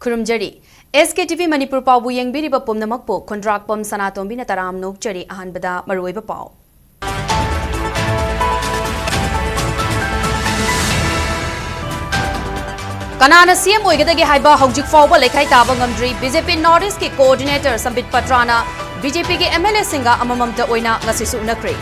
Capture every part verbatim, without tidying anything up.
ꯈꯨꯔꯨꯝꯖꯔꯤ꯫ ꯑꯦꯁ ꯀꯦ T V Manipur ꯄꯥꯎꯕꯨ ꯌꯦꯡꯕꯤꯔꯤꯕ ꯄꯨꯝꯅꯃꯛꯄꯨ ꯈꯨꯟꯗ꯭ꯔꯥꯛꯄꯝ ꯁꯅꯥꯇꯣꯝꯕꯤꯅ ꯇꯔꯥꯝꯅ ꯑꯣꯛꯆꯔꯤ꯫ ꯑꯍꯥꯟꯕꯗ ꯃꯔꯨꯑꯣꯏꯕ ꯄꯥꯎ꯫ ꯀꯅꯥꯅ ꯁꯤ ꯑꯦꯝ ꯑꯣꯏꯒꯗꯒꯦ ꯍꯥꯏꯕ ꯍꯧꯖꯤꯛ ꯐꯥꯎꯕ ꯂꯩꯈꯥꯏ ꯇꯥꯕ ꯉꯝꯗ꯭ꯔꯤ꯫ ꯕꯤ ꯖꯦ ꯄꯤ North East ꯀꯤ coordinator ꯁꯝꯕꯤꯠ ꯄꯇ꯭ꯔꯥꯅ ꯕꯤ ꯖꯦ ꯄꯤꯒꯤ ꯑꯦꯝ ꯑꯦꯜ ꯑꯦꯁꯤꯡꯒ ꯑꯃꯃꯝꯇ ꯑꯣꯏꯅ ꯉꯁꯤꯁꯨ ꯎꯅꯈ꯭ꯔꯦ꯫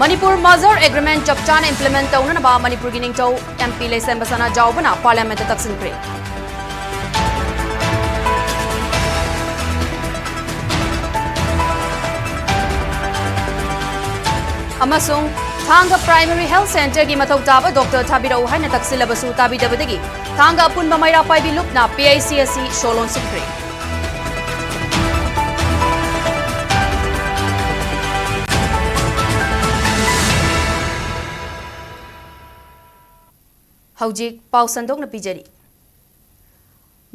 ꯃꯅꯤꯄꯨꯔ merger agreement ꯆꯞ ꯆꯥꯅ implement ꯇꯧꯅꯅꯕ ꯃꯅꯤꯄꯨꯔꯒꯤ ꯅꯤꯡꯊꯧ ꯑꯦꯝ ꯄꯤ ꯂꯩꯁꯦꯝꯕ ꯁꯅꯥꯖꯥꯎꯕꯅ parliament ꯇ ꯇꯛꯁꯤꯟꯈ꯭ꯔꯦ꯫ ꯑꯃꯁꯨꯡ ꯊꯥꯡꯒ Primary Health Centre ꯒꯤ ꯃꯊꯧ ꯇꯥꯕ doctor ꯊꯥꯕꯤꯔꯛꯎ ꯍꯥꯏꯅ ꯇꯛꯁꯤꯜꯂꯕꯁꯨ ꯇꯥꯕꯤꯗꯕꯗꯒꯤ ꯊꯥꯡꯒ ꯑꯄꯨꯟꯕ ꯃꯩꯔꯥ ꯄꯥꯏꯕꯤ ꯂꯨꯞꯅ ꯄꯤ ꯑꯩꯆ ꯁꯤ ꯑꯁꯤ ꯁꯣ ꯂꯣꯟꯁꯤꯟꯈ꯭ꯔꯦ꯫ ꯍꯧꯖꯤꯛ ꯄꯥꯎ ꯁꯟꯗꯣꯛꯅ ꯄꯤꯖꯔꯤ꯫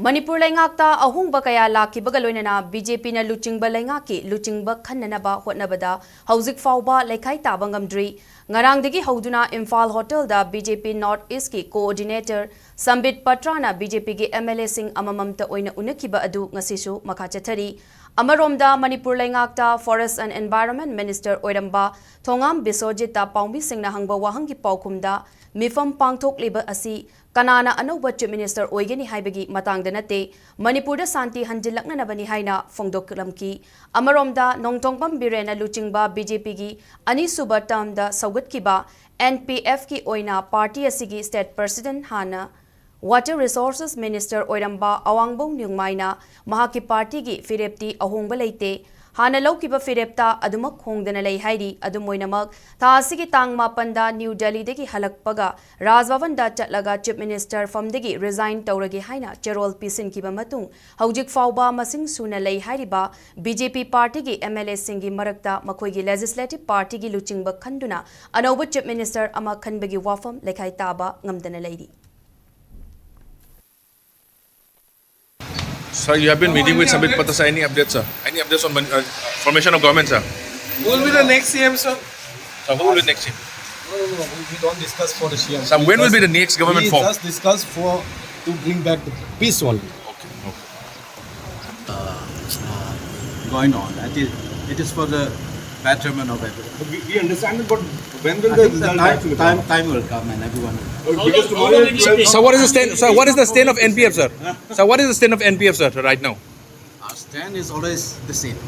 ꯃꯅꯤꯄꯨꯔ ꯂꯩꯉꯥꯛꯇ ꯑꯍꯣꯡꯕ ꯀꯌꯥ ꯂꯥꯛꯈꯤꯕꯒ ꯂꯣꯏꯅꯅ ꯕꯤ ꯖꯦ ꯄꯤꯅ ꯂꯨꯆꯤꯡꯕ ꯂꯩꯉꯥꯛꯀꯤ ꯂꯨꯆꯤꯡꯕ ꯈꯟꯅꯅꯕ ꯍꯣꯠꯅꯕꯗ ꯍꯧꯖꯤꯛ ꯐꯥꯎꯕ ꯂꯩꯈꯥꯏ ꯇꯥꯕ ꯉꯝꯗ꯭ꯔꯤ꯫ ꯉꯔꯥꯡꯗꯒꯤ ꯍꯧꯗꯨꯅ ꯏꯝꯐꯥꯜ ꯍꯣꯇꯦꯜꯗ ꯕꯤ ꯖꯦ ꯄꯤ North East ꯀꯤ coordinator ꯁꯝꯕꯤꯠ ꯄꯇ꯭ꯔꯥꯅ ꯕꯤ ꯖꯦ ꯄꯤꯒꯤ ꯑꯦꯝ ꯑꯦꯜ ꯑꯦꯁꯤꯡ ꯑꯃꯃꯝꯇ ꯑꯣꯏꯅ ꯎꯅꯈꯤꯕ ꯑꯗꯨ ꯉꯁꯤꯁꯨ ꯃꯈꯥ ꯆꯠꯊꯔꯤ꯫ ꯑꯃꯔꯣꯝꯗ, Manipur ꯂꯩꯉꯥꯛꯇ Forest and Environment Minister ꯑꯣꯏꯔꯝꯕ ꯊꯣꯉꯥꯝ ꯕꯤꯁ꯭ꯋꯖꯤꯠꯇ ꯄꯥꯎꯃꯤꯁꯤꯡꯅ ꯍꯪꯕ ꯋꯥꯍꯪꯒꯤ ꯄꯥꯎꯈꯨꯝꯗ, ꯃꯤꯐꯝ ꯄꯥꯡꯊꯣꯛꯂꯤꯕ ꯑꯁꯤ ꯀꯅꯥꯅ ꯑꯅꯧꯕ Chief Minister ꯑꯣꯏꯒꯅꯤ ꯍꯥꯏꯕꯒꯤ ꯃꯇꯥꯡꯗ ꯅꯠꯇꯦ, ꯃꯅꯤꯄꯨꯔꯗ ꯁꯥꯟꯇꯤ ꯍꯟꯖꯤꯜꯂꯛꯅꯅꯕꯅꯤ ꯍꯥꯏꯅ ꯐꯣꯡꯗꯣꯛꯂꯝꯈꯤ꯫ ꯑꯃꯔꯣꯝꯗ, ꯅꯣꯡꯊꯣꯡꯕꯝ ꯕꯤꯔꯦꯟꯅ ꯂꯨꯆꯤꯡꯕ ꯕꯤ ꯖꯦ ꯄꯤꯒꯤ ꯑꯅꯤꯁꯨꯕ term ꯗ ꯁꯧꯒꯠꯈꯤꯕ ꯑꯦꯟ ꯄꯤ ꯑꯦꯐ ꯀꯤ ꯑꯣꯏꯅ party ꯑꯁꯤꯒꯤ state president ꯍꯥꯟꯅ Water Resources Minister ꯑꯣꯏꯔꯝꯕ ꯑꯋꯥꯡꯕꯧ ꯅ꯭ꯌꯨꯡꯃꯥꯏꯅ ꯃꯍꯥꯛꯀꯤ party ꯒꯤ ꯐꯤꯔꯦꯞꯇꯤ ꯑꯍꯣꯡꯕ ꯂꯩꯇꯦ, ꯍꯥꯟꯅ ꯂꯧꯈꯤꯕ ꯐꯤꯔꯦꯞꯇ ꯑꯗꯨꯃꯛ ꯍꯣꯡꯗꯅ ꯂꯩ ꯍꯥꯏꯔꯤ꯫ ꯑꯗꯨꯝ ꯑꯣꯏꯅꯃꯛ, ꯊꯥ ꯑꯁꯤꯒꯤ ꯇꯥꯡ ꯃꯥꯄꯟꯗ ꯅ꯭ꯌꯨ ꯗꯦꯜꯂꯤꯗꯒꯤ ꯍꯜꯂꯛꯄꯒ ꯔꯥꯖ ꯚꯕꯟꯗ ꯆꯠꯂꯒ Chief Minister ꯐꯝꯗꯒꯤ resign ꯇꯧꯔꯒꯦ ꯍꯥꯏꯅ ꯆꯦꯔꯣꯜ ꯄꯤꯁꯤꯟꯈꯤꯕ ꯃꯇꯨꯡ, ꯍꯧꯖꯤꯛ ꯐꯥꯎꯕ ꯃꯁꯤꯡ ꯁꯨꯅ ꯂꯩ ꯍꯥꯏꯔꯤꯕ ꯕꯤ ꯖꯦ ꯄꯤ party ꯒꯤ ꯑꯦꯝ ꯑꯦꯜ ꯑꯦꯁꯤꯡꯒꯤ ꯃꯔꯛꯇ ꯃꯈꯣꯏꯒꯤ legislative party ꯒꯤ ꯂꯨꯆꯤꯡꯕ ꯈꯟꯗꯨꯅ ꯑꯅꯧꯕ Chief Minister ꯑꯃ ꯈꯟꯕꯒꯤ ꯋꯥꯐꯝ ꯂꯩꯈꯥꯏ ꯇꯥꯕ ꯉꯝꯗꯅ ꯂꯩꯔꯤ꯫ Sir, you have been meeting with Sambit Patra, sir. Any updates, sir? Any updates on, uh, formation of government, sir? Who will be the next C M, sir? Sir, who will be next C M? We don't discuss for the C M. So when will be the next government We form? Just discuss for to bring back the peace only. Okay. Going on. It is, it is for the betterment of everyone. We, we understand it, but when will I the think the result time, actually time, come? Time will come and everyone will. Because tomorrow at twelve. So what is the stand? So what is the stand of N P F, sir? So what is the stand of N P F, sir, right now? Our stand is always the same.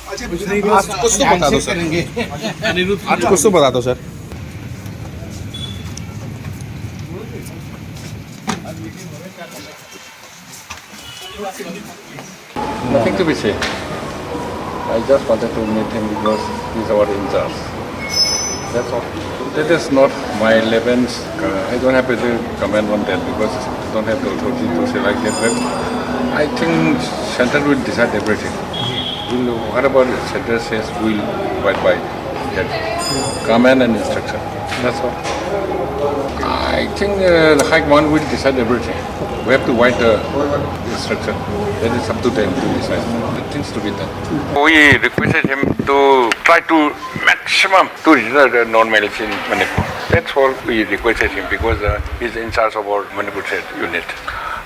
आज कुछ तो बता दो sir. आज कुछ तो बता दो sir. Nothing to be said. I just wanted to meet him because he's our in charge. That's all. That is not my relevance. Uh, I don't have to comment on that because I don't have the authority to say like that. But I think center will decide everything. We'll, whatever the center says, we'll abide by that. Command and instruction. That's all. I think uh, the high command will decide everything. We have to wait the instruction. That is up to them to decide. The things to be done. We requested him to try to maximum to return the normalcy in Manipur. That's all we requested him because uh, he's in charge of our Manipur state unit.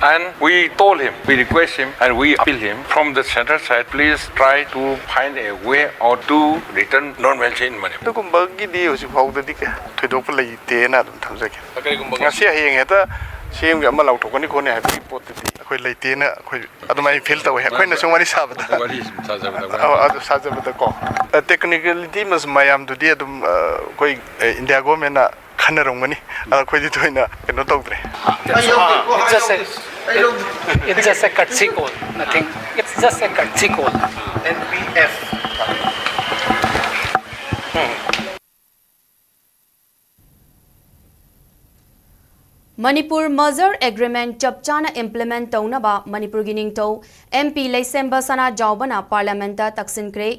And we told him, we request him, and we appeal him from the center side, please try to find a way or to return normalcy in Manipur. ꯑꯗꯨꯒꯨꯝꯕꯒꯤꯗꯤ ꯍꯧꯖꯤꯛ ꯐꯥꯎꯗꯗꯤ ꯀꯌꯥ ꯊꯣꯏꯗꯣꯛꯄ ꯂꯩꯇꯦꯅ ꯑꯗꯨꯝ ꯊꯝꯖꯒꯦ꯫ ꯀꯔꯤꯒꯨꯝꯕ ꯉꯁꯤ ꯍꯌꯦꯡ ꯍꯦꯛꯇ ꯁꯤ ꯑꯦꯝꯒꯤ ꯑꯃ ꯂꯥꯎꯊꯣꯛꯀꯅꯤ ꯈꯣꯠꯅꯤ ꯍꯥꯏꯕꯒꯤ ꯄꯣꯠꯇꯨꯗꯤ ꯑꯩꯈꯣꯏ ꯂꯩꯇꯦꯅ ꯑꯩꯈꯣꯏ ꯑꯗꯨꯃꯥꯏꯅ ꯐꯤꯜ ꯇꯧꯋꯦ ꯑꯩꯈꯣꯏꯅ ꯁꯨꯝ ꯋꯥꯔꯤ ꯁꯥꯕꯗ꯫ ꯋꯥꯔꯤ ꯁꯨꯝ ꯁꯥꯖꯕꯗ ꯑꯩꯈꯣꯏ ꯑꯧ, ꯑꯗꯨ ꯁꯥꯖꯕꯗꯀꯣ꯫ ꯇꯦꯛꯅꯤꯀꯦꯂꯤꯇꯤ ꯃꯌꯥꯝꯗꯨꯗꯤ ꯑꯗꯨꯝ ꯑ, ꯑꯩꯈꯣꯏ ꯑ, ꯏꯟꯗꯤꯌꯥ ꯒꯣꯔꯃꯦꯟꯅ ꯈꯟꯅꯔꯝꯒꯅꯤ꯫ ꯑꯗ ꯑꯩꯈꯣꯏꯗꯤ ꯊꯣꯏꯅ ꯀꯩꯅꯣ ꯇꯧꯗ꯭ꯔꯦ꯫ It's just a, it's just a courtesy call, nothing. It's just a courtesy call. N P F. Manipur merger agreement ꯆꯞ ꯆꯥꯅ ꯏꯝꯄ꯭ꯂꯤꯃꯦꯟ ꯇꯧꯅꯕ ꯃꯅꯤꯄꯨꯔꯒꯤ ꯅꯤꯡꯊꯧ ꯑꯦꯝ ꯄꯤ ꯂꯩꯁꯦꯝꯕ ꯁꯅꯥꯖꯥꯎꯕꯅ ꯄꯥꯔꯂꯤꯌꯥꯃꯦꯟꯠꯇ ꯇꯛꯁꯤꯟꯈ꯭ꯔꯦ꯫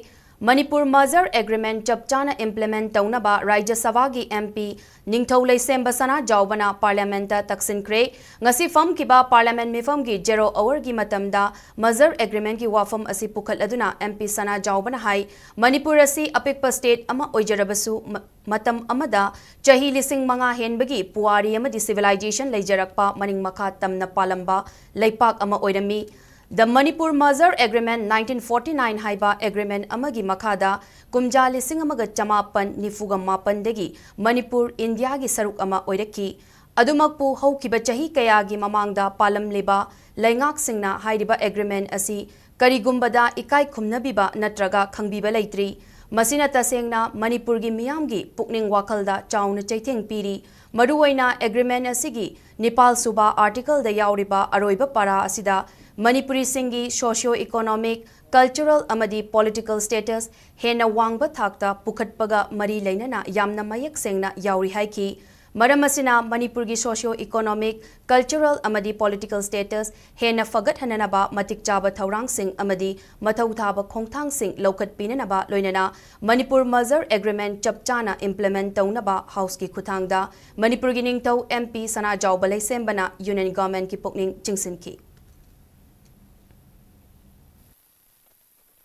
ꯃꯅꯤꯄꯨꯔ ꯃꯔꯖꯔ ꯑꯦꯒ꯭ꯔꯤꯃꯦꯟ ꯆꯞ ꯆꯥꯅ ꯏꯝꯄ꯭ꯂꯤꯃꯦꯟ ꯇꯧꯅꯕ ꯔꯥꯖ꯭ꯌ ꯁꯚꯥꯒꯤ ꯑꯦꯝ ꯄꯤ ꯅꯤꯡꯊꯧ ꯂꯩꯁꯦꯝꯕ ꯁꯅꯥꯖꯥꯎꯕꯅ ꯄꯥꯔꯂꯤꯌꯥꯃꯦꯟꯠꯇ ꯇꯛꯁꯤꯟꯈ꯭ꯔꯦ꯫ ꯉꯁꯤ ꯐꯝꯈꯤꯕ ꯄꯥꯔꯂꯤꯌꯥꯃꯦꯟꯠ ꯃꯤꯐꯝꯒꯤ ꯖꯦꯔꯣ ꯑꯋꯥꯔꯒꯤ ꯃꯇꯝꯗ ꯃꯔꯖꯔ ꯑꯦꯒ꯭ꯔꯤꯃꯦꯟꯒꯤ ꯋꯥꯐꯝ ꯑꯁꯤ ꯄꯨꯈꯠꯂꯗꯨꯅ ꯑꯦꯝ ꯄꯤ ꯁꯅꯥꯖꯥꯎꯕꯅ ꯍꯥꯏ, ꯃꯅꯤꯄꯨꯔ ꯑꯁꯤ ꯑꯄꯤꯛꯄ ꯁ꯭ꯇꯦꯠ ꯑꯃ ꯑꯣꯏꯖꯔꯕꯁꯨ ꯃ-, ꯃꯇꯝ ꯑꯃꯗ ꯆꯍꯤ ꯂꯤꯁꯤꯡ ꯃꯉꯥ ꯍꯦꯟꯕꯒꯤ ꯄꯨꯋꯥꯔꯤ ꯑꯃꯗꯤ ꯁꯤꯚꯤꯂꯥꯏꯖꯦꯁꯟ ꯂꯩꯖꯔꯛꯄ ꯃꯅꯤꯡ ꯃꯈꯥ ꯇꯝꯅ ꯄꯥꯜꯂꯝꯕ ꯂꯩꯄꯥꯛ ꯑꯃ ꯑꯣꯏꯔꯝꯃꯤ꯫ The Manipur Merger Agreement nineteen forty-nine ꯍꯥꯏꯕ ꯑꯦꯒ꯭ꯔꯤꯃꯦꯟ ꯑꯃꯒꯤ ꯃꯈꯥꯗ ꯀꯨꯝꯖꯥ ꯂꯤꯁꯤꯡ ꯑꯃꯒ ꯆꯃꯥꯄꯟ ꯅꯤꯐꯨꯒ ꯃꯥꯄꯟꯗꯒꯤ ꯃꯅꯤꯄꯨꯔ ꯏꯟꯗꯤꯌꯥꯒꯤ ꯁꯔꯨꯛ ꯑꯃ ꯑꯣꯏꯔꯛꯈꯤ꯫ ꯑꯗꯨꯃꯛꯄꯨ ꯍꯧꯈꯤꯕ ꯆꯍꯤ ꯀꯌꯥꯒꯤ ꯃꯃꯥꯡꯗ ꯄꯥꯜꯂꯝꯂꯤꯕ ꯂꯩꯉꯥꯛꯁꯤꯡꯅ ꯍꯥꯏꯔꯤꯕ ꯑꯦꯒ꯭ꯔꯤꯃꯦꯟ ꯑꯁꯤ ꯀꯔꯤꯒꯨꯝꯕꯗ ꯏꯀꯥꯏ ꯈꯨꯝꯅꯕꯤꯕ ꯅꯠꯇ꯭ꯔꯒ ꯈꯪꯕꯤꯕ ꯂꯩꯇ꯭ꯔꯤ꯫ ꯃꯁꯤꯅ ꯇꯁꯦꯡꯅ ꯃꯅꯤꯄꯨꯔꯒꯤ ꯃꯤꯌꯥꯝꯒꯤ ꯄꯨꯛꯅꯤꯡ ꯋꯥꯈꯜꯗ ꯆꯥꯎꯅ ꯆꯩꯊꯦꯡ ꯄꯤꯔꯤ꯫ ꯃꯔꯨꯑꯣꯏꯅ ꯑꯦꯒ꯭ꯔꯤꯃꯦꯟ ꯑꯁꯤꯒꯤ ꯅꯤꯄꯥꯜ ꯁꯨꯕ ꯑꯥꯔꯇꯤꯀꯜꯗ ꯌꯥꯎꯔꯤꯕ ꯑꯔꯣꯏꯕ ꯄꯥꯔꯥ ꯑꯁꯤꯗ ꯃꯅꯤꯄꯨꯔꯤꯁꯤꯡꯒꯤ socio economic, cultural ꯑꯃꯗꯤ political status ꯍꯦꯟꯅ ꯋꯥꯡꯕ ꯊꯥꯛꯇ ꯄꯨꯈꯠꯄꯒ ꯃꯔꯤ ꯂꯩꯅꯅ ꯌꯥꯝꯅ ꯃꯌꯦꯛ ꯁꯦꯡꯅ ꯌꯥꯎꯔꯤ ꯍꯥꯏꯈꯤ꯫ ꯃꯔꯝ ꯑꯁꯤꯅ ꯃꯅꯤꯄꯨꯔꯒꯤ socio economic, cultural ꯑꯃꯗꯤ political status ꯍꯦꯟꯅ ꯐꯒꯠꯍꯟꯅꯅꯕ ꯃꯇꯤꯛ ꯆꯥꯕ ꯊꯧꯔꯥꯡꯁꯤꯡ ꯑꯃꯗꯤ ꯃꯊꯧ ꯊꯥꯕ ꯈꯣꯡꯊꯥꯡꯁꯤꯡ ꯂꯧꯈꯠꯄꯤꯅꯅꯕ, ꯂꯣꯏꯅꯅ ꯃꯅꯤꯄꯨꯔ ꯃꯔꯖꯔ ꯑꯦꯒ꯭ꯔꯤꯃꯦꯟ ꯆꯞ ꯆꯥꯅ ꯏꯝꯄ꯭ꯂꯤꯃꯦꯟ ꯇꯧꯅꯕ ꯍꯥꯎꯁꯀꯤ ꯈꯨꯠꯊꯥꯡꯗ ꯃꯅꯤꯄꯨꯔꯒꯤ ꯅꯤꯡꯊꯧ ꯑꯦꯝ ꯄꯤ ꯁꯅꯥꯖꯥꯎꯕ ꯂꯩꯁꯦꯝꯕꯅ ꯌꯨꯅꯤꯌꯟ ꯒꯚꯔꯟꯃꯦꯟꯠꯀꯤ ꯄꯨꯛꯅꯤꯡ ꯆꯤꯡꯁꯤꯟꯈꯤ꯫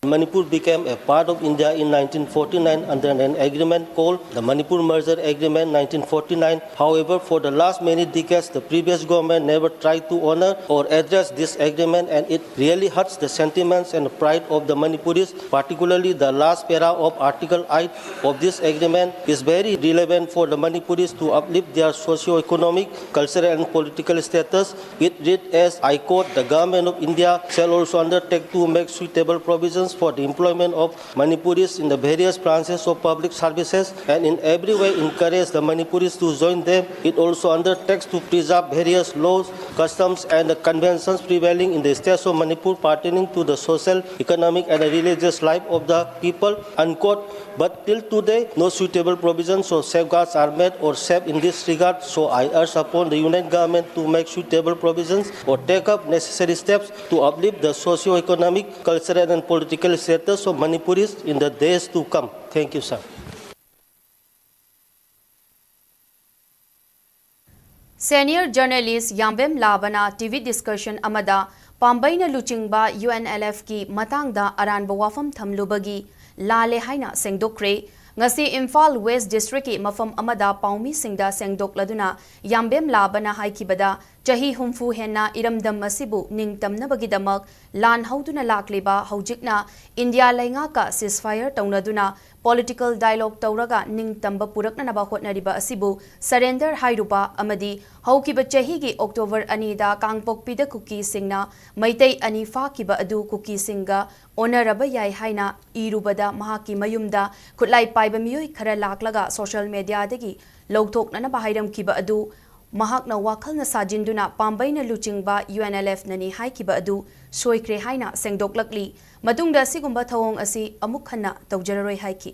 Manipur became a part of India in nineteen forty-nine under an agreement called the Manipur Merger Agreement nineteen forty-nine. However, for the last many decades, the previous government never tried to honor or address this agreement, and it really hurts the sentiments and pride of the Manipuris, particularly the last para of Article eight of this agreement is very relevant for the Manipuris to uplift their socio-economic, cultural and political status. It read as, I quote, "The Government of India shall also undertake to make suitable provisions for the employment of Manipuris in the various branches of public services and in every way encourage the Manipuris to join them." It also undertakes to preserve various laws, customs and the conventions prevailing in the states of Manipur pertaining to the social, economic and religious life of the people, unquote. But till today, no suitable provisions or safeguards are made or shaped in this regard. So I urge upon the Union Government to make suitable provisions or take up necessary steps to uplift the socio-economic, cultural and political status of Manipuris in the days to come. Thank you, sir. Senior journalist ꯌꯥꯝꯕꯦꯝ ꯂꯥꯕꯅ T V discussion ꯑꯃꯗ ꯄꯥꯝꯕꯩꯅ ꯂꯨꯆꯤꯡꯕ U N L F ꯀꯤ ꯃꯇꯥꯡꯗ ꯑꯔꯥꯟꯕ ꯋꯥꯐꯝ ꯊꯝꯂꯨꯕꯒꯤ ꯂꯥꯜꯂꯦ ꯍꯥꯏꯅ ꯁꯦꯡꯗꯣꯛꯈ꯭ꯔꯦ꯫ ꯉꯁꯤ Imphal West District ꯀꯤ ꯃꯐꯝ ꯑꯃꯗ ꯄꯥꯎꯃꯤꯁꯤꯡꯗ ꯁꯦꯡꯗꯣꯛꯂꯗꯨꯅ ꯌꯥꯝꯕꯦꯝ ꯂꯥꯕꯅ ꯍꯥꯏꯈꯤꯕꯗ, ꯆꯍꯤ ꯍꯨꯝꯐꯨ ꯍꯦꯟꯅ ꯏꯔꯝꯗꯝ ꯑꯁꯤꯕꯨ ꯅꯤꯡꯇꯝꯅꯕꯒꯤꯗꯃꯛ ꯂꯥꯟ ꯍꯧꯗꯨꯅ ꯂꯥꯛꯂꯤꯕ ꯍꯧꯖꯤꯛꯅ ꯏꯟꯗꯤꯌꯥ ꯂꯩꯉꯥꯛꯀ ceasefire ꯇꯧꯅꯗꯨꯅ political dialogue ꯇꯧꯔꯒ ꯅꯤꯡꯇꯝꯕ ꯄꯨꯔꯛꯅꯅꯕ ꯍꯣꯠꯅꯔꯤꯕ ꯑꯁꯤꯕꯨ surrender ꯍꯥꯏꯔꯨꯕ ꯑꯃꯗꯤ ꯍꯧꯈꯤꯕ ꯆꯍꯤꯒꯤ October ꯑꯅꯤꯗ ꯀꯥꯡꯄꯣꯛꯄꯤꯗ ꯀꯨꯀꯤꯁꯤꯡꯅ ꯃꯩꯇꯩ ꯑꯅꯤ ꯐꯥꯈꯤꯕ ꯑꯗꯨ ꯀꯨꯀꯤꯁꯤꯡꯒ ꯑꯣꯟꯅꯔꯕ ꯌꯥꯏ ꯍꯥꯏꯅ ꯏꯔꯨꯕꯗ ꯃꯍꯥꯛꯀꯤ ꯃꯌꯨꯝꯗ ꯈꯨꯠꯂꯥꯏ ꯄꯥꯏꯕ ꯃꯤꯑꯣꯏ ꯈꯔ ꯂꯥꯛꯂꯒ social media ꯗꯒꯤ ꯂꯧꯊꯣꯛꯅꯅꯕ ꯍꯥꯏꯔꯝꯈꯤꯕ ꯑꯗꯨ ꯃꯍꯥꯛꯅ ꯋꯥꯈꯜꯅ ꯁꯥꯖꯤꯟꯗꯨꯅ ꯄꯥꯝꯕꯩꯅ ꯂꯨꯆꯤꯡꯕ U N L F ꯅꯅꯤ ꯍꯥꯏꯈꯤꯕ ꯑꯗꯨ ꯁꯣꯏꯈ꯭ꯔꯦ ꯍꯥꯏꯅ ꯁꯦꯡꯗꯣꯛꯂꯛꯂꯤ꯫ ꯃꯇꯨꯡꯗ ꯑꯁꯤꯒꯨꯝꯕ ꯊꯧꯑꯣꯡ ꯑꯁꯤ ꯑꯃꯨꯛ ꯍꯟꯅ ꯇꯧꯖꯔꯔꯣꯏ ꯍꯥꯏꯈꯤ꯫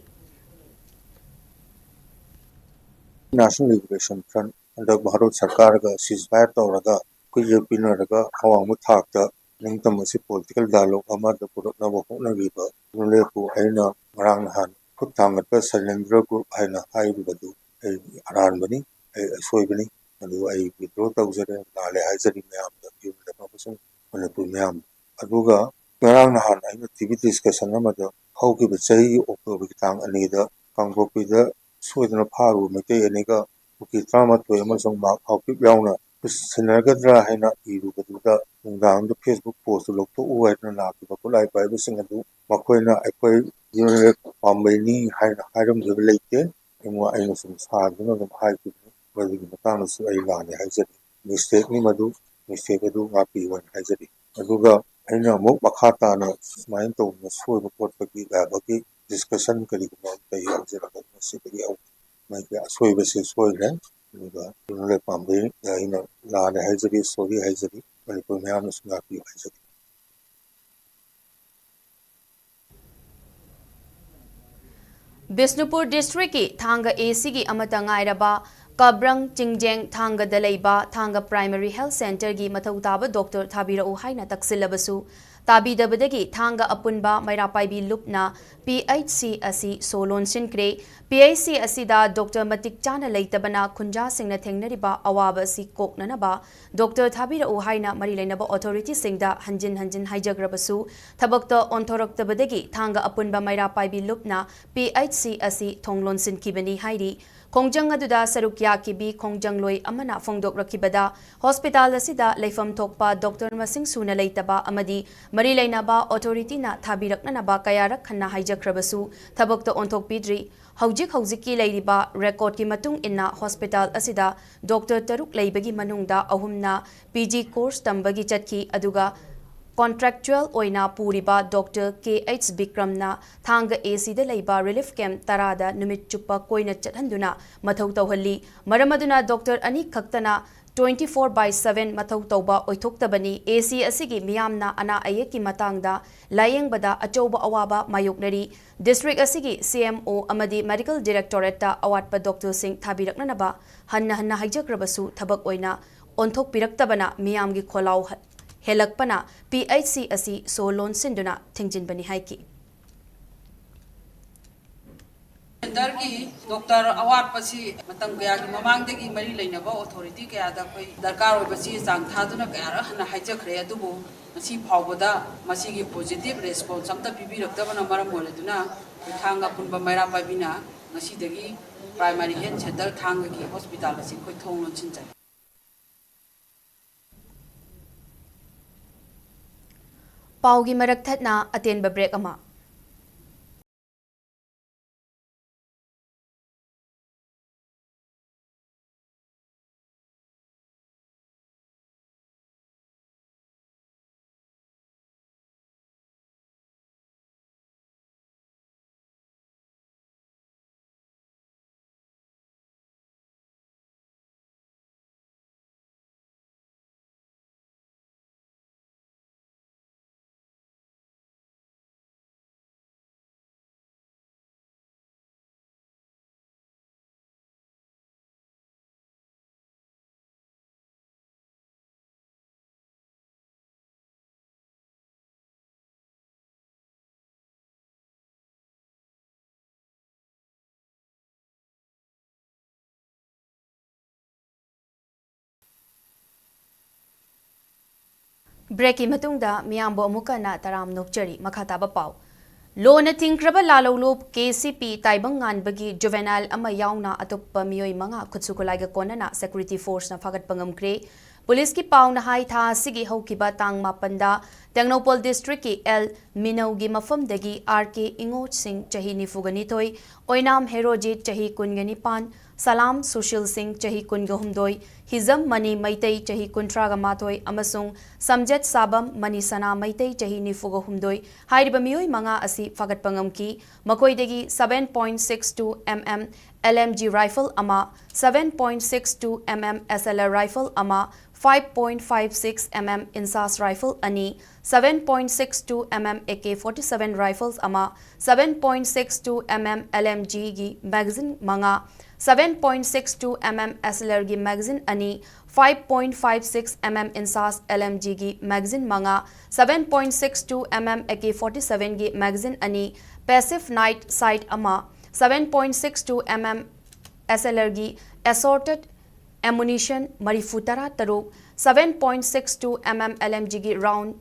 National Liberation Front ꯍꯟꯗꯛ ꯚꯥꯔꯠ ꯁꯔꯀꯥꯔꯒ ceasefire ꯇꯧꯔꯒ ꯈꯨꯠꯌꯦꯛ ꯄꯤꯅꯔꯒ ꯑꯋꯥꯡꯕ ꯊꯥꯛꯇ ꯅꯤꯡꯇꯝ ꯑꯁꯤ political dialogue ꯑꯃꯗ ꯄꯨꯔꯛꯅꯕ ꯍꯣꯠꯅꯔꯤꯕ ꯌꯨꯝꯂꯦꯞꯄꯨ ꯑꯩꯅ ꯉꯔꯥꯡ ꯅꯍꯥꯟ ꯈꯨꯠ ꯊꯥꯡꯒꯠꯄ surrender group ꯍꯥꯏꯅ ꯍꯥꯏꯔꯤꯕꯗꯨ ꯑꯩ ꯑꯔꯥꯟꯕꯅꯤ, ꯑꯩ ꯑꯁꯣꯏꯕꯅꯤ, ꯑꯗꯨ ꯑꯩ withdraw ꯇꯧꯖꯔꯦ, ꯂꯥꯜꯂꯦ ꯍꯥꯏꯖꯔꯤ ꯃꯌꯥꯝꯗ, ꯌꯨꯝꯂꯦꯞꯄ ꯑꯃꯁꯨꯡ ꯃꯅꯤꯄꯨꯔ ꯃꯌꯥꯝꯗ꯫ ꯑꯗꯨꯒ ꯉꯔꯥꯡ ꯅꯍꯥꯟ ꯑꯩꯅ T V discussion ꯑꯃꯗ ꯍꯧꯈꯤꯕ ꯆꯍꯤꯒꯤ October ꯒꯤ ꯇꯥꯡ ꯑꯅꯤꯗ ꯀꯥꯡꯄꯣꯛꯄꯤꯗ ꯁꯣꯏꯗꯅ ꯐꯥꯔꯨꯕ ꯃꯩꯇꯩ ꯑꯅꯤꯒ ꯀꯨꯀꯤ ꯇꯔꯥꯃꯥꯊꯣꯏ ꯑꯃꯁꯨꯡ ꯃꯥꯔꯛ ꯍꯥꯎꯀꯤꯞ ꯌꯥꯎꯅ ꯁꯤꯟꯅꯒꯗ꯭ꯔꯥ ꯍꯥꯏꯅ ꯏꯔꯨꯕꯗꯨꯗ ꯅꯨꯡꯗꯥꯡꯗ Facebook post ꯇꯨ ꯂꯧꯊꯣꯛꯎ ꯍꯥꯏꯗꯨꯅ ꯂꯥꯛꯈꯤꯕ ꯈꯨꯠꯂꯥꯏ ꯄꯥꯏꯕꯁꯤꯡ ꯑꯗꯨ ꯃꯈꯣꯏꯅ ꯑꯩꯈꯣꯏ ꯌꯨꯝꯂꯦꯞ ꯄꯥꯝꯕꯩꯅꯤ ꯍꯥꯏꯅ ꯍꯥꯏꯔꯝꯈꯤꯕ ꯂꯩꯇꯦ꯫ ꯑꯩꯉꯣꯟ-, ꯑꯩꯅ ꯁꯨꯝ ꯁꯥꯗꯨꯅ ꯑꯗꯨꯝ ꯍꯥꯏꯈꯤꯕꯅꯤ꯫ ꯃꯗꯨꯒꯤ ꯃꯇꯥꯡꯗꯁꯨ ꯑꯩ ꯂꯥꯜꯂꯦ ꯍꯥꯏꯖꯔꯤ꯫ Mistake ꯅꯤ ꯃꯗꯨ, mistake ꯑꯗꯨ ꯉꯥꯛꯄꯤꯌꯨ ꯍꯥꯏꯅ ꯍꯥꯏꯖꯔꯤ꯫ ꯑꯗꯨꯒ ꯑꯩꯅ ꯑꯃꯨꯛ ꯃꯈꯥ ꯇꯥꯅ ꯁꯨꯃꯥꯏꯅ ꯇꯧꯗꯅ ꯁꯣꯏꯕ ꯈꯣꯠꯄꯒꯤ ꯌꯥꯕꯒꯤ discussion ꯀꯔꯤꯒꯨꯝꯕ ꯑꯝꯇ ꯌꯥꯎꯖꯔꯒ ꯃꯁꯤꯗꯒꯤ ꯍꯧ-, ꯃꯥꯒꯤ ꯑꯁꯣꯏꯕꯁꯦ ꯁꯣꯏꯈ꯭ꯔꯦ꯫ ꯑꯗꯨꯒ ꯌꯨꯝꯂꯦꯞ ꯄꯥꯝꯕꯩꯗ ꯑꯩꯅ ꯂꯥꯜꯂꯦ ꯍꯥꯏꯖꯔꯤ, sorry ꯍꯥꯏꯖꯔꯤ, ꯃꯅꯤꯄꯨꯔ ꯃꯌꯥꯝꯅꯁꯨ ꯉꯥꯛꯄꯤꯌꯨ ꯍꯥꯏꯖꯔꯤ꯫ ꯕꯤꯁꯅꯨꯄꯨꯔ district ꯀꯤ ꯊꯥꯡꯒ A C ꯒꯤ ꯑꯃꯠꯇ ꯉꯥꯏꯔꯕ ꯀꯕ꯭ꯔꯪ ꯆꯤꯡꯖꯦꯡ ꯊꯥꯡꯒꯗ ꯂꯩꯕ ꯊꯥꯡꯒ Primary Health Centre ꯒꯤ ꯃꯊꯧ ꯇꯥꯕ doctor ꯊꯥꯕꯤꯔꯛꯎ ꯍꯥꯏꯅ ꯇꯛꯁꯤꯜꯂꯕꯁꯨ, ꯇꯥꯕꯤꯗꯕꯗꯒꯤ ꯊꯥꯡꯒ ꯑꯄꯨꯟꯕ ꯃꯩꯔꯥ ꯄꯥꯏꯕꯤ ꯂꯨꯞꯅ ꯄꯤ ꯑꯩꯆ ꯁꯤ ꯑꯁꯤ ꯁꯣ ꯂꯣꯟꯁꯤꯟꯈ꯭ꯔꯦ꯫ ꯄꯤ ꯑꯩꯆ ꯁꯤ ꯑꯁꯤꯗ ꯗꯣꯛꯇꯔ ꯃꯇꯤꯛ ꯆꯥꯅ ꯂꯩꯇꯕꯅ ꯈꯨꯟꯖꯥꯁꯤꯡꯅ ꯊꯦꯡꯅꯔꯤꯕ ꯑꯋꯥꯕ ꯑꯁꯤ ꯀꯣꯛꯅꯅꯕ ꯗꯣꯛꯇꯔ ꯊꯥꯕꯤꯔꯛꯎ ꯍꯥꯏꯅ ꯃꯔꯤ ꯂꯩꯅꯕ ꯑꯣꯊꯣꯔꯤꯇꯤꯁꯤꯡꯗ ꯍꯟꯖꯤꯟ ꯍꯟꯖꯤꯟ ꯍꯥꯏꯖꯈ꯭ꯔꯕꯁꯨ, ꯊꯕꯛꯇ ꯑꯣꯟꯊꯣꯔꯛꯇꯕꯗꯒꯤ ꯊꯥꯡꯒ ꯑꯄꯨꯟꯕ ꯃꯩꯔꯥ ꯄꯥꯏꯕꯤ ꯂꯨꯞꯅ ꯄꯤ ꯑꯩꯆ ꯁꯤ ꯑꯁꯤ ꯊꯣꯡ ꯂꯣꯟꯁꯤꯟꯈꯤꯕꯅꯤ ꯍꯥꯏꯔꯤ꯫ ꯈꯣꯡꯖꯪ ꯑꯗꯨꯗ ꯁꯔꯨꯛ ꯌꯥꯈꯤꯕꯤ ꯈꯣꯡꯖꯪꯂꯣꯏ ꯑꯃꯅ ꯐꯣꯡꯗꯣꯛꯂꯛꯈꯤꯕꯗ, ꯍꯣꯁꯄꯤꯇꯥꯜ ꯑꯁꯤꯗ ꯂꯩꯐꯝ ꯊꯣꯛꯄ ꯗꯣꯛꯇꯔ ꯃꯁꯤꯡ ꯁꯨꯅ ꯂꯩꯇꯕ ꯑꯃꯗꯤ ꯃꯔꯤ ꯂꯩꯅꯕ ꯑꯣꯊꯣꯔꯤꯇꯤꯅ ꯊꯥꯕꯤꯔꯛꯅꯅꯕ ꯀꯌꯥꯔꯛ ꯍꯟꯅ ꯍꯥꯏꯖꯈ꯭ꯔꯕꯁꯨ ꯊꯕꯛꯇ ꯑꯣꯟꯊꯣꯛꯄꯤꯗ꯭ꯔꯤ꯫ ꯍꯧꯖꯤꯛ ꯍꯧꯖꯤꯛꯀꯤ ꯂꯩꯔꯤꯕ ꯔꯦꯀꯣꯔꯗꯀꯤ ꯃꯇꯨꯡ ꯏꯟꯅ ꯍꯣꯁꯄꯤꯇꯥꯜ ꯑꯁꯤꯗ ꯗꯣꯛꯇꯔ ꯇꯔꯨꯛ ꯂꯩꯕꯒꯤ ꯃꯅꯨꯡꯗ ꯑꯍꯨꯝꯅ ꯄꯤ ꯖꯤ ꯀꯣꯔꯁ ꯇꯝꯕꯒꯤ ꯆꯠꯈꯤ, ꯑꯗꯨꯒ ꯀꯣꯟꯇ꯭ꯔꯦꯛꯆꯨꯑꯦꯜ ꯑꯣꯏꯅ ꯄꯨꯔꯤꯕ ꯗꯣꯛꯇꯔ ꯀꯦ ꯑꯩꯆ ꯕꯤꯀ꯭ꯔꯝꯅ ꯊꯥꯡꯒ ꯑꯦ ꯁꯤꯗ ꯂꯩꯕ ꯔꯤꯂꯤꯐ ꯀꯦꯝꯞ ꯇꯔꯥꯗ ꯅꯨꯃꯤꯠ ꯆꯨꯞꯄ ꯀꯣꯏꯅ ꯆꯠꯍꯟꯗꯨꯅ ꯃꯊꯧ ꯇꯧꯍꯜꯂꯤ꯫ ꯃꯔꯝ ꯑꯗꯨꯅ ꯗꯣꯛꯇꯔ ꯑꯅꯤ ꯈꯛꯇꯅ twenty four by seven ꯃꯊꯧ ꯇꯧꯕ ꯑꯣꯏꯊꯣꯛꯇꯕꯅꯤ꯫ ꯑꯦ ꯁꯤ ꯑꯁꯤꯒꯤ ꯃꯤꯌꯥꯝꯅ ꯑꯅꯥ ꯑꯌꯦꯛꯀꯤ ꯃꯇꯥꯡꯗ ꯂꯥꯌꯦꯡꯕꯗ ꯑꯆꯧꯕ ꯑꯋꯥꯕ ꯃꯥꯌꯣꯛꯅꯔꯤ꯫ ꯗꯤꯁꯇ꯭ꯔꯤꯛ ꯑꯁꯤꯒꯤ ꯁꯤ ꯑꯦꯝ ꯑꯣ ꯑꯃꯗꯤ ꯃꯦꯗꯤꯀꯦꯜ ꯗꯤꯔꯦꯛꯇꯣꯔꯦꯠꯇ ꯑꯋꯥꯠꯄ ꯗꯣꯛꯇꯔꯁꯤꯡ ꯊꯥꯕꯤꯔꯛꯅꯅꯕ ꯍꯟꯅ ꯍꯟꯅ ꯍꯥꯏꯖꯈ꯭ꯔꯕꯁꯨ ꯊꯕꯛ ꯑꯣꯏꯅ ꯑꯣꯟꯊꯣꯛꯄꯤꯔꯛꯇꯕꯅ ꯃꯤꯌꯥꯝꯒꯤ ꯈꯣꯜꯂꯥꯎ ꯍꯦꯜꯂꯛꯄꯅ ꯄꯤ ꯑꯩꯆ ꯁꯤ ꯑꯁꯤ ꯁꯣ ꯂꯣꯟꯁꯤꯟꯗꯨꯅ ꯊꯤꯡꯖꯤꯟꯕꯅꯤ ꯍꯥꯏꯈꯤ꯫ ꯁꯦꯟꯇꯔꯒꯤ ꯗꯣꯛꯇꯔ ꯑꯋꯥꯠꯄꯁꯤ ꯃꯇꯝ ꯀꯌꯥꯒꯤ ꯃꯃꯥꯡꯗꯒꯤ ꯃꯔꯤ ꯂꯩꯅꯕ ꯑꯣꯊꯣꯔꯤꯇꯤ ꯀꯌꯥꯗ ꯑꯩꯈꯣꯏ ꯗꯔꯀꯥꯔ ꯑꯣꯏꯕ ꯆꯦ ꯆꯥꯡ ꯊꯥꯗꯨꯅ ꯀꯌꯥꯔꯛ ꯍꯟꯅ ꯍꯥꯏꯖꯈ꯭ꯔꯦ, ꯑꯗꯨꯕꯨ ꯉꯁꯤ ꯐꯥꯎꯕꯗ ꯃꯁꯤꯒꯤ ꯄꯣꯖꯤꯇꯤꯚ ꯔꯦꯁꯄꯣꯟꯁ ꯑꯝꯇ ꯄꯤꯕꯤꯔꯛꯇꯕꯅ ꯃꯔꯝ ꯑꯣꯏꯔꯗꯨꯅ ꯑꯩꯈꯣꯏ ꯊꯥꯡꯒ ꯑꯄꯨꯟꯕ ꯃꯩꯔꯥ ꯄꯥꯏꯕꯤꯅ ꯉꯁꯤꯗꯒꯤ ꯄ꯭ꯔꯥꯏꯃꯥꯔꯤ ꯍꯦꯜꯊ ꯁꯦꯟꯇꯔ ꯊꯥꯡꯒꯒꯤ ꯍꯣꯁꯄꯤꯇꯥꯜ ꯑꯁꯤ ꯑꯩꯈꯣꯏ ꯊꯣꯡ ꯂꯣꯟꯁꯤꯟꯖꯔꯦ꯫ ꯄꯥꯎꯒꯤ ꯃꯔꯛ ꯊꯠꯅ ꯑꯇꯦꯟꯕ ꯕ꯭ꯔꯦꯛ ꯑꯃ꯫ Breakꯀꯤ ꯃꯇꯨꯡꯗ ꯃꯤꯌꯥꯝꯕꯨ ꯑꯃꯨꯛ ꯍꯟꯅ ꯇꯔꯥꯝ ꯅꯣꯛꯆꯔꯤ꯫ ꯃꯈꯥ ꯇꯥꯕ ꯄꯥꯎ꯫ ꯂꯣꯅ ꯊꯤꯡꯈ꯭ꯔꯕ ꯂꯥꯂꯣꯡꯂꯨꯞ ꯀꯦ ꯁꯤ ꯄꯤ ꯇꯥꯏꯕꯪ ꯉꯥꯟꯕꯒꯤ juvenile ꯑꯃ ꯌꯥꯎꯅ ꯑꯇꯣꯞꯄ ꯃꯤꯑꯣꯏ ꯃꯉꯥ ꯈꯨꯠꯁꯨ ꯈꯨꯠꯂꯥꯏꯒ ꯀꯣꯟꯅꯅ security forceꯅ ꯐꯥꯒꯠꯄ ꯉꯝꯈ꯭ꯔꯦ꯫ ꯄꯨꯂꯤꯁꯀꯤ ꯄꯥꯎꯅ ꯍꯥꯏ, ꯊꯥ ꯑꯁꯤꯒꯤ ꯍꯧꯈꯤꯕ ꯇꯥꯡ ꯃꯥꯄꯟꯗ ꯇꯦꯡꯅꯧꯄꯜ districtꯀꯤ ꯑꯦꯜ ꯃꯤꯅꯧꯒꯤ ꯃꯐꯝꯗꯒꯤ ꯑꯥꯔ ꯀꯦ ꯏꯉꯣꯠ ꯁꯤꯡ, ꯆꯍꯤ ꯅꯤꯐꯨꯒ ꯅꯤꯊꯣꯏ, ꯑꯣꯏꯅꯥꯝ ꯍꯦꯔꯣꯖꯤꯠ, ꯆꯍꯤ ꯀꯨꯟꯒ ꯅꯤꯄꯥꯟ, ꯁꯂꯥꯝ ꯁꯨꯁꯤꯜ ꯁꯤꯡ, ꯆꯍꯤ ꯀꯨꯟꯒ ꯍꯨꯝꯗꯣꯏ, ꯍꯤꯖꯝ ꯃꯅꯤ ꯃꯩꯇꯩ, ꯆꯍꯤ ꯀꯨꯟꯊ꯭ꯔꯥꯒ ꯃꯥꯊꯣꯏ, ꯑꯃꯁꯨꯡ ꯁꯝꯖꯦꯠ ꯁꯥꯕꯝ ꯃꯅꯤ ꯁꯅꯥ ꯃꯩꯇꯩ, ꯆꯍꯤ ꯅꯤꯐꯨꯒ ꯍꯨꯝꯗꯣꯏ ꯍꯥꯏꯔꯤꯕ ꯃꯤꯑꯣꯏ ꯃꯉꯥ ꯑꯁꯤ ꯐꯥꯒꯠꯄ ꯉꯝꯈꯤ꯫ ꯃꯈꯣꯏꯗꯒꯤ seven point six two M M L M G rifle ꯑꯃ, seven point six two M M S L R rifle ꯑꯃ, five point five six M M INSAS rifle ꯑꯅꯤ, seven point six two M M A K forty-seven rifles ꯑꯃ, seven point six two M M L M G ꯒꯤ magazine ꯃꯉꯥ, seven point six two M M S L R ꯒꯤ magazine ꯑꯅꯤ, five point five six M M INSAS L M G ꯒꯤ magazine ꯃꯉꯥ, seven point six two M M A K forty-seven ꯒꯤ magazine ꯑꯅꯤ, passive night sight ꯑꯃ, seven point six two M M S L R ꯒꯤ assorted ammunition ꯃꯔꯤꯐꯨ ꯇꯔꯥ ꯇꯔꯨꯛ, seven point six two M M L M G ꯒꯤ round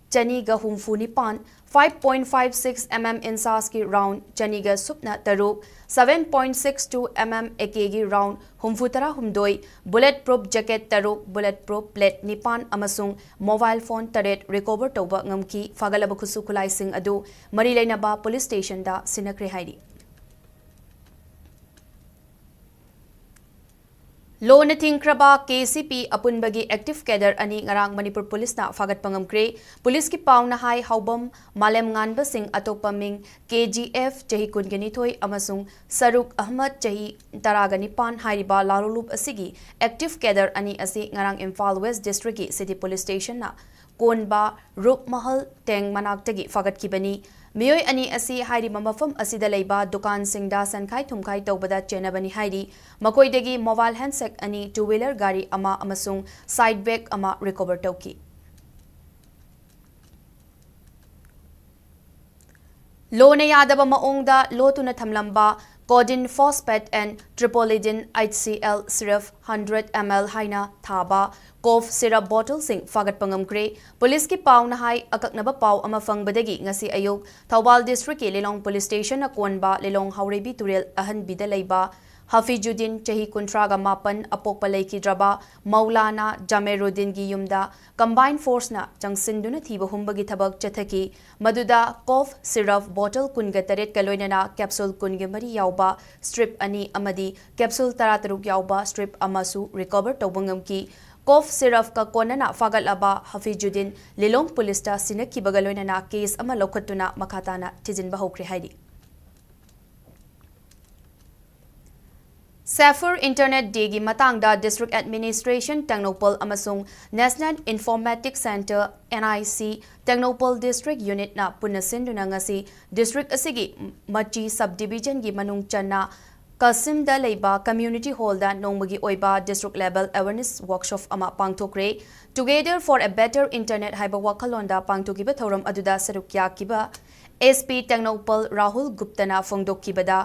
ꯆꯅꯤꯒ ꯍꯨꯝꯐꯨ ꯅꯤꯄꯥꯟ, five point five six M M INSAS ꯀꯤ round ꯆꯅꯤꯒ ꯁꯨꯞꯅ ꯇꯔꯨꯛ, seven point six two M M A K ꯒꯤ round ꯍꯨꯝꯐꯨ ꯇꯔꯥ ꯍꯨꯝꯗꯣꯏ, bullet proof jacket ꯇꯔꯨꯛ, bullet proof plate ꯅꯤꯄꯥꯟ ꯑꯃꯁꯨꯡ mobile phone ꯇꯔꯦꯠ recover ꯇꯧꯕ ꯉꯝꯈꯤ꯫ ꯐꯥꯒꯠꯂꯕ ꯈꯨꯠꯁꯨ ꯈꯨꯠꯂꯥꯏꯁꯤꯡ ꯑꯗꯨ ꯃꯔꯤ ꯂꯩꯅꯕ police stationꯗ ꯁꯤꯟꯅꯈ꯭ꯔꯦ ꯍꯥꯏꯔꯤ꯫ ꯂꯣꯅ ꯊꯤꯡꯈ꯭ꯔꯕ ꯀꯦ ꯁꯤ ꯄꯤ ꯑꯄꯨꯟꯕꯒꯤ active cadre ꯑꯅꯤ ꯉꯔꯥꯡ ꯃꯅꯤꯄꯨꯔ ꯄꯨꯂꯤꯁꯅ ꯐꯥꯒꯠꯄ ꯉꯝꯈ꯭ꯔꯦ꯫ ꯄꯨꯂꯤꯁꯀꯤ ꯄꯥꯎꯅ ꯍꯥꯏ, ꯍꯥꯎꯕꯝ ꯃꯥꯂꯦꯝꯉꯥꯟꯕ ꯁꯤꯡ, ꯑꯇꯣꯞꯄ ꯃꯤꯡ ꯀꯦ ꯖꯤ ꯑꯦꯐ, ꯆꯍꯤ ꯀꯨꯟꯒ ꯅꯤꯊꯣꯏ, ꯑꯃꯁꯨꯡ ꯁꯔꯨꯛ ꯑꯍꯃꯗ, ꯆꯍꯤ ꯇꯔꯥꯒ ꯅꯤꯄꯥꯟ ꯍꯥꯏꯔꯤꯕ ꯂꯥꯂꯣꯡꯂꯨꯞ ꯑꯁꯤꯒꯤ active cadre ꯑꯅꯤ ꯑꯁꯤ ꯉꯔꯥꯡ ꯏꯝꯐꯥꯜ West districtꯀꯤ city police stationꯅ ꯀꯣꯟꯕ ꯔꯨꯞꯃꯍꯜ ꯇꯦꯡ ꯃꯅꯥꯛꯇꯒꯤ ꯐꯥꯒꯠꯈꯤꯕꯅꯤ꯫ ꯃꯤꯑꯣꯏ ꯑꯅꯤ ꯑꯁꯤ ꯍꯥꯏꯔꯤꯕ ꯃꯐꯝ ꯑꯁꯤꯗ ꯂꯩꯕ ꯗꯨꯀꯥꯟꯁꯤꯡꯗ ꯁꯦꯟꯈꯥꯏ ꯊꯨꯝꯈꯥꯏ ꯇꯧꯕꯗ ꯆꯦꯟꯅꯕꯅꯤ ꯍꯥꯏꯔꯤ꯫ ꯃꯈꯣꯏꯗꯒꯤ mobile handset ꯑꯅꯤ, two wheeler ꯒꯥꯔꯤ ꯑꯃ ꯑꯃꯁꯨꯡ side bag ꯑꯃ recover ꯇꯧꯈꯤ꯫ ꯂꯣꯅ ꯌꯥꯗꯕ ꯃꯑꯣꯡꯗ ꯂꯣꯠꯇꯨꯅ ꯊꯝꯂꯝꯕ Codeine Phosphate and Tripolidene H C L Syrup hundred M L ꯍꯥꯏꯅ ꯊꯥꯕ cough syrup bottleꯁꯤꯡ ꯐꯥꯒꯠꯄ ꯉꯝꯈ꯭ꯔꯦ꯫ ꯄꯨꯂꯤꯁꯀꯤ ꯄꯥꯎꯅ ꯍꯥꯏ, ꯑꯀꯛꯅꯕ ꯄꯥꯎ ꯑꯃ ꯐꯪꯕꯗꯒꯤ ꯉꯁꯤ ꯑꯌꯨꯛ ꯊꯧꯕꯥꯜ districtꯀꯤ ꯂꯤꯂꯣꯡ police stationꯅ ꯀꯣꯟꯕ ꯂꯤꯂꯣꯡ ꯍꯥꯎꯔꯩꯕꯤ ꯇꯨꯔꯦꯜ ꯑꯍꯟꯕꯤꯗ ꯂꯩꯕ ꯍꯐꯤꯖꯨꯗꯤꯟ, ꯆꯍꯤ ꯀꯨꯟꯊ꯭ꯔꯥꯒ ꯃꯥꯄꯟ, ꯑꯄꯣꯛꯄ ꯂꯩꯈꯤꯗ꯭ꯔꯕ ꯃꯧꯂꯥꯅꯥ ꯖꯥꯃꯦꯔꯨꯗꯤꯟꯒꯤ ꯌꯨꯝꯗ combined forceꯅ ꯆꯪꯁꯤꯟꯗꯨꯅ ꯊꯤꯕ ꯍꯨꯝꯕꯒꯤ ꯊꯕꯛ ꯆꯠꯊꯈꯤ꯫ ꯃꯗꯨꯗ cough syrup bottle ꯀꯨꯟꯒ ꯇꯔꯦꯠꯀ ꯂꯣꯏꯅꯅ capsule ꯀꯨꯟꯒ ꯃꯔꯤ ꯌꯥꯎꯕ strip ꯑꯅꯤ ꯑꯃꯗꯤ capsule ꯇꯔꯥꯇꯔꯨꯛ ꯌꯥꯎꯕ strip ꯑꯃꯁꯨ recover ꯇꯧꯕ ꯉꯝꯈꯤ꯫ Cough syrupꯀ ꯀꯣꯟꯅꯅ ꯐꯥꯒꯠꯂꯕ ꯍꯐꯤꯖꯨꯗꯤꯟ ꯂꯤꯂꯣꯡ ꯄꯨꯂꯤꯁꯇ ꯁꯤꯟꯅꯈꯤꯕꯒ ꯂꯣꯏꯅꯅ case ꯑꯃ ꯂꯧꯈꯠꯇꯨꯅ ꯃꯈꯥ ꯇꯥꯅ ꯊꯤꯖꯤꯟꯕ ꯍꯧꯈ꯭ꯔꯦ ꯍꯥꯏꯔꯤ꯫ Safer Internet Dayꯒꯤ ꯃꯇꯥꯡꯗ District Administration ꯇꯦꯡꯅꯧꯄꯜ ꯑꯃꯁꯨꯡ National Informatics Centre, N I C, Tengnoupal District Unitꯅ ꯄꯨꯟꯅ ꯁꯤꯟꯗꯨꯅ ꯉꯁꯤ district ꯑꯁꯤꯒꯤ ꯃꯆꯤ subdivisionꯒꯤ ꯃꯅꯨꯡ ꯆꯟꯅ ꯀꯥꯁꯤꯝꯗ ꯂꯩꯕ community hallꯗ ꯅꯣꯡꯃꯒꯤ ꯑꯣꯏꯕ district level awareness workshop ꯑꯃ ꯄꯥꯡꯊꯣꯛꯈ꯭ꯔꯦ꯫ Together for a Better Internet ꯍꯥꯏꯕ ꯋꯥꯈꯜꯂꯣꯟꯗ ꯄꯥꯡꯊꯣꯛꯈꯤꯕ ꯊꯧꯔꯝ ꯑꯗꯨꯗ ꯁꯔꯨꯛ ꯌꯥꯈꯤꯕ S P ꯇꯦꯡꯅꯧꯄꯜ ꯔꯥꯍꯨꯜ ꯒꯨꯞꯇꯅ ꯐꯣꯡꯗꯣꯛꯈꯤꯕꯗ,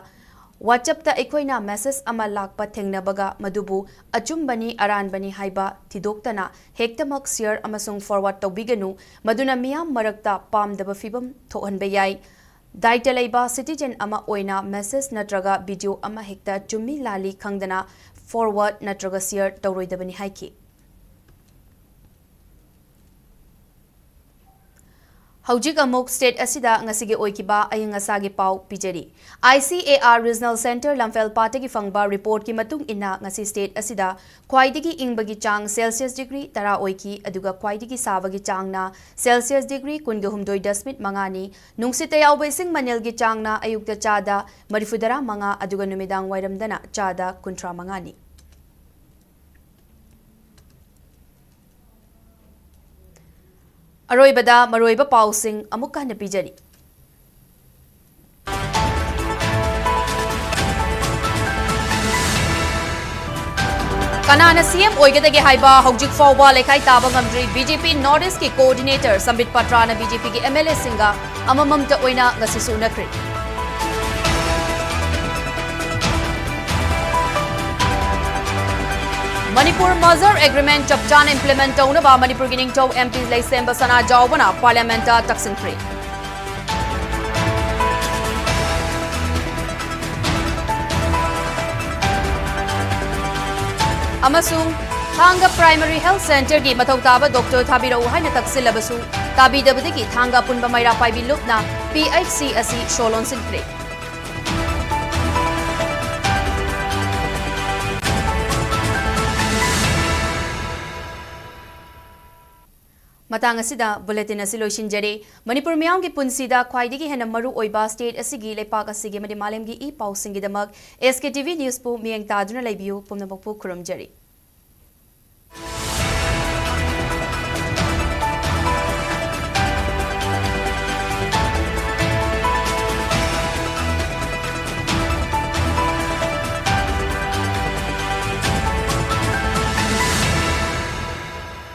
WhatsAppꯇ ꯑꯩꯈꯣꯏꯅ message ꯑꯃ ꯂꯥꯛꯄ ꯊꯦꯡꯅꯕꯒ ꯃꯗꯨꯕꯨ ꯑꯆꯨꯝꯕꯅꯤ ꯑꯔꯥꯟꯕꯅꯤ ꯍꯥꯏꯕ ꯊꯤꯗꯣꯛꯇꯅ ꯍꯦꯛꯇꯃꯛ share ꯑꯃꯁꯨꯡ forward ꯇꯧꯕꯤꯒꯅꯨ, ꯃꯗꯨꯅ ꯃꯤꯌꯥꯝ ꯃꯔꯛꯇ ꯄꯥꯝꯗꯕ ꯐꯤꯚꯝ ꯊꯣꯛꯍꯟꯕ ꯌꯥꯏ꯫ ꯗꯥꯏꯇ ꯂꯩꯕ citizen ꯑꯃ ꯑꯣꯏꯅ message ꯅꯠꯇ꯭ꯔꯒ video ꯑꯃ ꯍꯦꯛꯇ ꯆꯨꯝꯃꯤ ꯂꯥꯜꯂꯤ ꯈꯪꯗꯅ forward ꯅꯠꯇ꯭ꯔꯒ share ꯇꯧꯔꯣꯏꯗꯕꯅꯤ ꯍꯥꯏꯈꯤ꯫ ꯍꯧꯖꯤꯛ ꯑꯃꯨꯛ state ꯑꯁꯤꯗ ꯉꯁꯤꯒꯤ ꯑꯣꯏꯈꯤꯕ ꯑꯏꯪ ꯑꯁꯥꯒꯤ ꯄꯥꯎ ꯄꯤꯖꯔꯤ꯫ I C A R Regional Centre ꯂꯝꯐꯦꯜꯄꯥꯠꯇꯒꯤ ꯐꯪꯕ reportꯀꯤ ꯃꯇꯨꯡ ꯏꯟꯅ ꯉꯁꯤ state ꯑꯁꯤꯗ ꯈ꯭ꯋꯥꯏꯗꯒꯤ ꯏꯪꯕꯒꯤ ꯆꯥꯡ Celsius degree ꯇꯔꯥ ꯑꯣꯏꯈꯤ, ꯑꯗꯨꯒ ꯈ꯭ꯋꯥꯏꯗꯒꯤ ꯁꯥꯕꯒꯤ ꯆꯥꯡꯅ Celsius degree ꯀꯨꯟꯒ ꯍꯨꯝꯗꯣꯏ ꯗꯁꯃꯤꯛ ꯃꯉꯥꯅꯤ꯫ ꯅꯨꯡꯁꯤꯠꯇ ꯌꯥꯎꯕ ꯏꯁꯤꯡ ꯃꯅꯤꯜꯒꯤ ꯆꯥꯡꯅ ꯑꯌꯨꯛꯇ ꯆꯥꯗ ꯃꯔꯤꯐꯨꯇꯔꯥ ꯃꯉꯥ, ꯑꯗꯨꯒ ꯅꯨꯃꯤꯗꯥꯡ ꯋꯥꯏꯔꯝꯗꯅ ꯆꯥꯗ ꯀꯨꯟꯊ꯭ꯔꯥ ꯃꯉꯥꯅꯤ꯫ ꯑꯔꯣꯏꯕꯗ ꯃꯔꯨꯑꯣꯏꯕ ꯄꯥꯎꯁꯤꯡ ꯑꯃꯨꯛꯀ ꯍꯟꯅ ꯄꯤꯖꯔꯤ꯫ ꯀꯅꯥꯅ C M ꯑꯣꯏꯒꯗꯒꯦ ꯍꯥꯏꯕ ꯍꯧꯖꯤꯛ ꯐꯥꯎꯕ ꯂꯩꯈꯥꯏ ꯇꯥꯕ ꯉꯝꯗ꯭ꯔꯤ꯫ B J P North Eastꯀꯤ coordinator ꯁꯝꯕꯤꯠ ꯄꯇ꯭ꯔꯥꯅ B J Pꯒꯤ M L Aꯁꯤꯡꯒ ꯑꯃꯃꯝꯇ ꯑꯣꯏꯅ ꯉꯁꯤꯁꯨ ꯎꯅꯈ꯭ꯔꯦ꯫ ꯃꯅꯤꯄꯨꯔ merger agreement ꯆꯞ ꯆꯥꯅ implement ꯇꯧꯅꯕ ꯃꯅꯤꯄꯨꯔꯒꯤ ꯅꯤꯡꯊꯧ M P ꯂꯩꯁꯦꯝꯕ ꯁꯅꯥꯖꯥꯎꯕꯅ Parliament ꯇ ꯇꯛꯁꯤꯟꯈ꯭ꯔꯦ꯫ ꯑꯃꯁꯨꯡ ꯊꯥꯡꯒ Primary Health Centre ꯒꯤ ꯃꯊꯧ ꯇꯥꯕ doctor ꯊꯥꯕꯤꯔꯛꯎ ꯍꯥꯏꯅ ꯇꯛꯁꯤꯜꯂꯕꯁꯨ ꯇꯥꯕꯤꯗꯕꯗꯒꯤ ꯊꯥꯡꯒ ꯑꯄꯨꯟꯕ ꯃꯩꯔꯥ ꯄꯥꯏꯕꯤ ꯂꯨꯞꯅ P H C ꯑꯁꯤ ꯁꯣ ꯂꯣꯟꯁꯤꯟꯈ꯭ꯔꯦ꯫ ꯃꯇꯥꯡ ꯑꯁꯤꯗ bulletin ꯑꯁꯤ ꯂꯣꯏꯁꯤꯟꯖꯔꯦ꯫ ꯃꯅꯤꯄꯨꯔ ꯃꯤꯌꯥꯝꯒꯤ ꯄꯨꯟꯁꯤꯗ ꯈ꯭ꯋꯥꯏꯗꯒꯤ ꯍꯦꯟꯅ ꯃꯔꯨ ꯑꯣꯏꯕ state ꯑꯁꯤꯒꯤ, ꯂꯩꯄꯥꯛ ꯑꯁꯤꯒꯤ ꯑꯃꯗꯤ ꯃꯥꯂꯦꯝꯒꯤ E ꯄꯥꯎꯁꯤꯡꯒꯤꯗꯃꯛ S K T V News ꯄꯨ ꯃꯤꯠꯌꯦꯡ ꯇꯥꯗꯨꯅ ꯂꯩꯕꯤꯌꯨ꯫ ꯄꯨꯝꯅꯃꯛꯄꯨ ꯈꯨꯔꯨꯝꯖꯔꯤ꯫